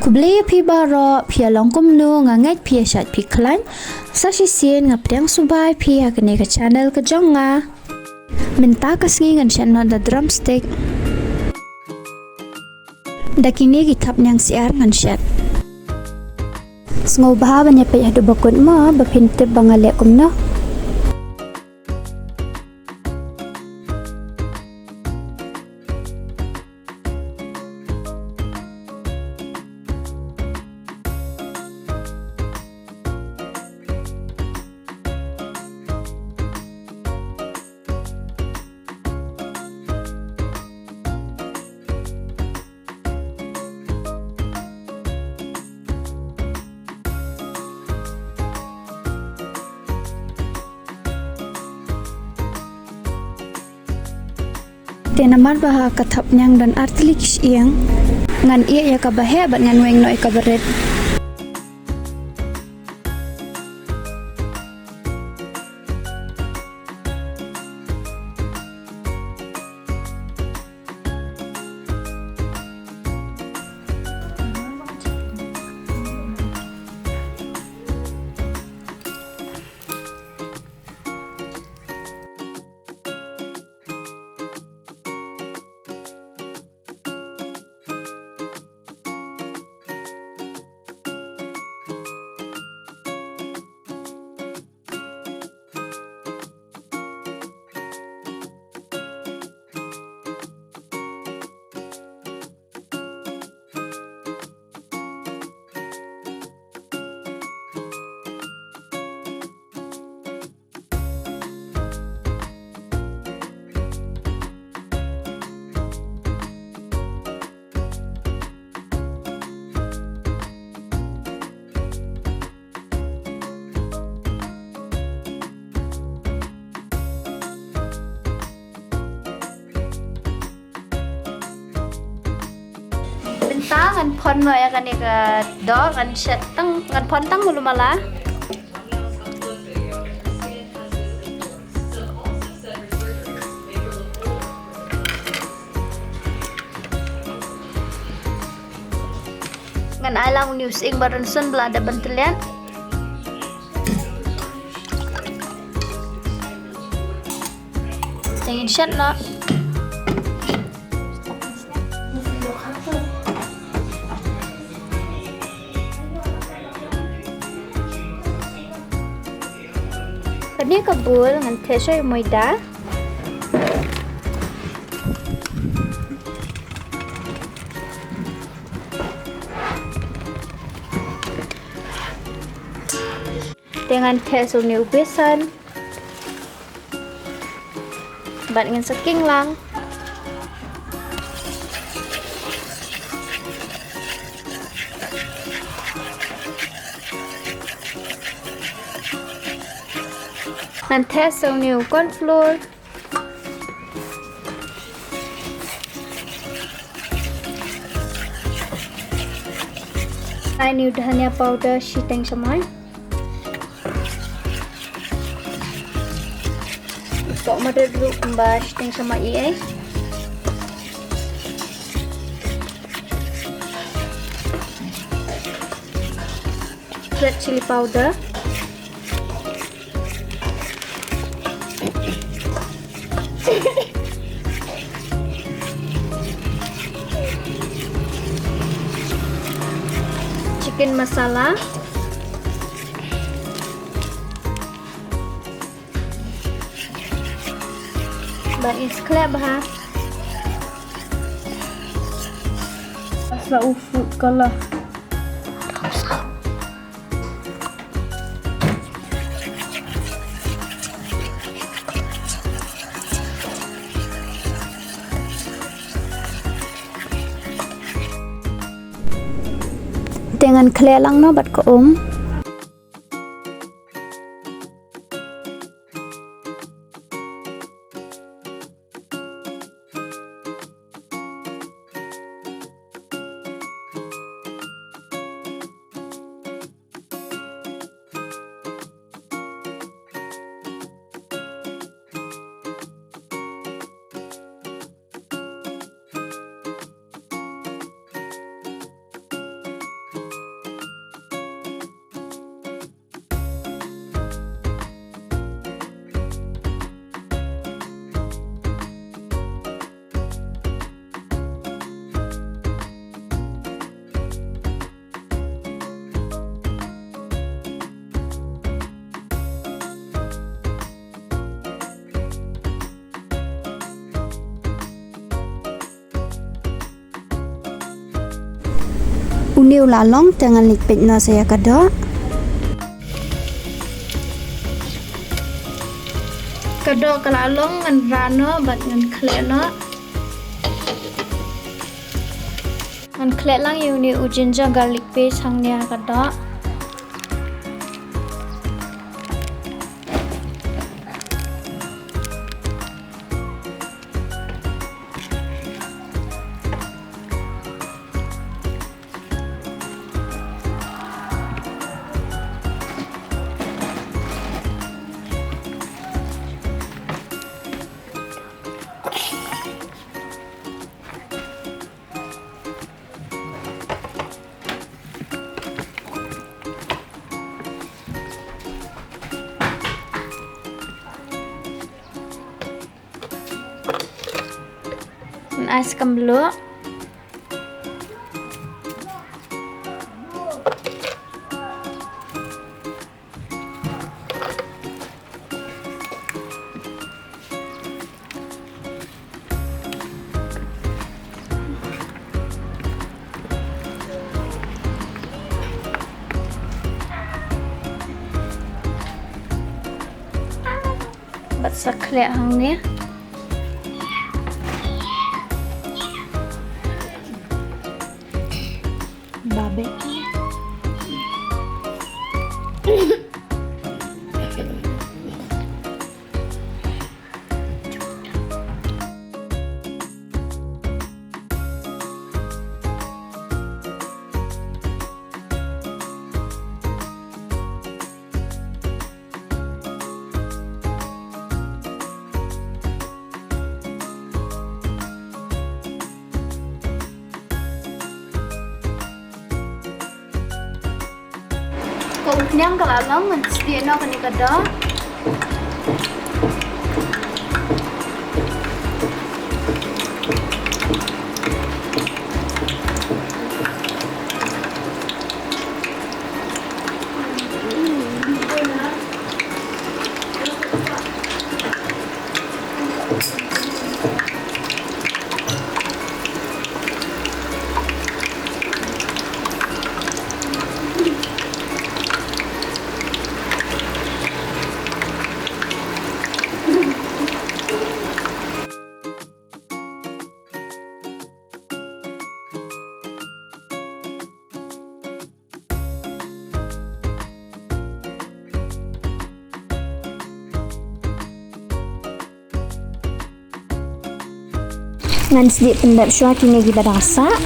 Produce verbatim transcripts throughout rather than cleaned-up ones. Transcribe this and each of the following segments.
Khublei ïa phi baroh, phi ïa long kumno, nga ngeit phi ïa shait phi khlaiñ. Sa shisien nga pdiang sngewbha ïa phi ha kane ka channel ka jong nga. Mynta ka sngi ngan shet noh da drumstick. Da kine ki thapniang syiar ngan shet. Sngewbha ban ïa peit haduh ba kut mo ba phin tip ba nga leh kumno. Te namar ba ha ka thapniang don artylli ki shyieng, ngan ïeh ïa kaba heh bad ngan weng noh ïa kaba rit. Mynta ngan phon noh ïa kane ka doh, ngan shet tang, ngan phon tang malu mala. Ngan ai lang u niu sying ba rynsun ba la dep ban tylliat. Te ngin shet noh. Kane ka bowl ngan theh shuwa ïa u maida. Te ngan theh shuwa une u besan. Bad ngin sa king lang. Ngan theh shuwa une u corn flour. Ai une u dhania powder shiteng shamai. Sok madet ruh kumba shiteng shamai ei. Red chili powder. Chicken masala. Bad ngin sa khleh bha. Sa u food color. Te ngan khleh lang noh bad ka um. Une u la long te ngan leit peit noh sa ïa ka doh. Ka doh ka la long, ngan rah noh bad ngan khleh noh. Ngan khleh lang ïa une u ginger garlic paste hangne ha ka doh. Ngan ai sa ka mluh. Bad sa khleh hangne. Babe. Ka u khniang ka la long, ngan sdieh noh kane ka doh. Ngan sdieh pyndep shuwa kine kiba dang sah.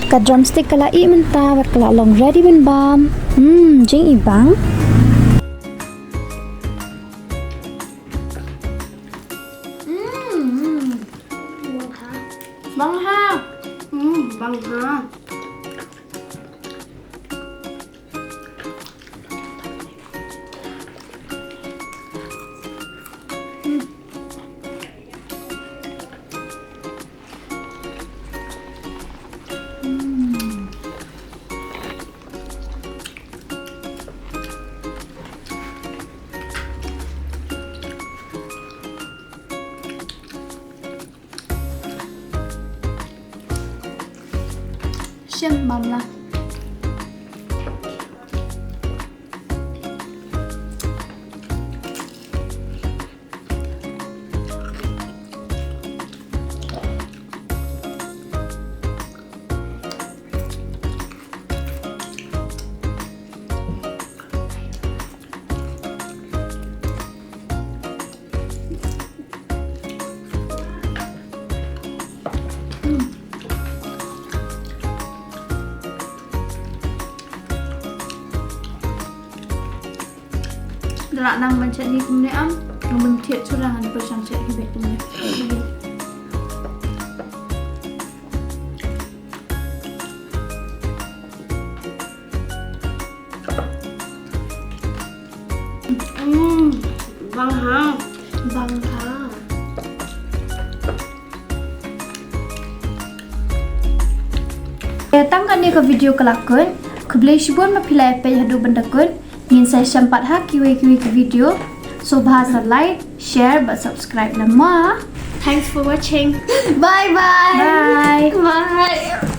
Ka drumstick ka la ih mynta bad ka la long ready ban bam. Hmm, jingibang. Hmm, hmm. Bang ha. Hmm, bang ha. Shim bam la. Lah nang ban chet hi kumne em. Nang ban thied shuwa ngan pyrshang chet hi beit kumne. Hmm, bang ha. Bang ha. Te tang kane ka video ka la kut. Khublei shibun ba phi la ïa peit haduh ban da kut. Ngin sa ïashem pat ha kiwei kiwei ki video. Sngewbha sa like, share bad subscribe na ma. Thanks for watching. Bye bye. Bye. Bye.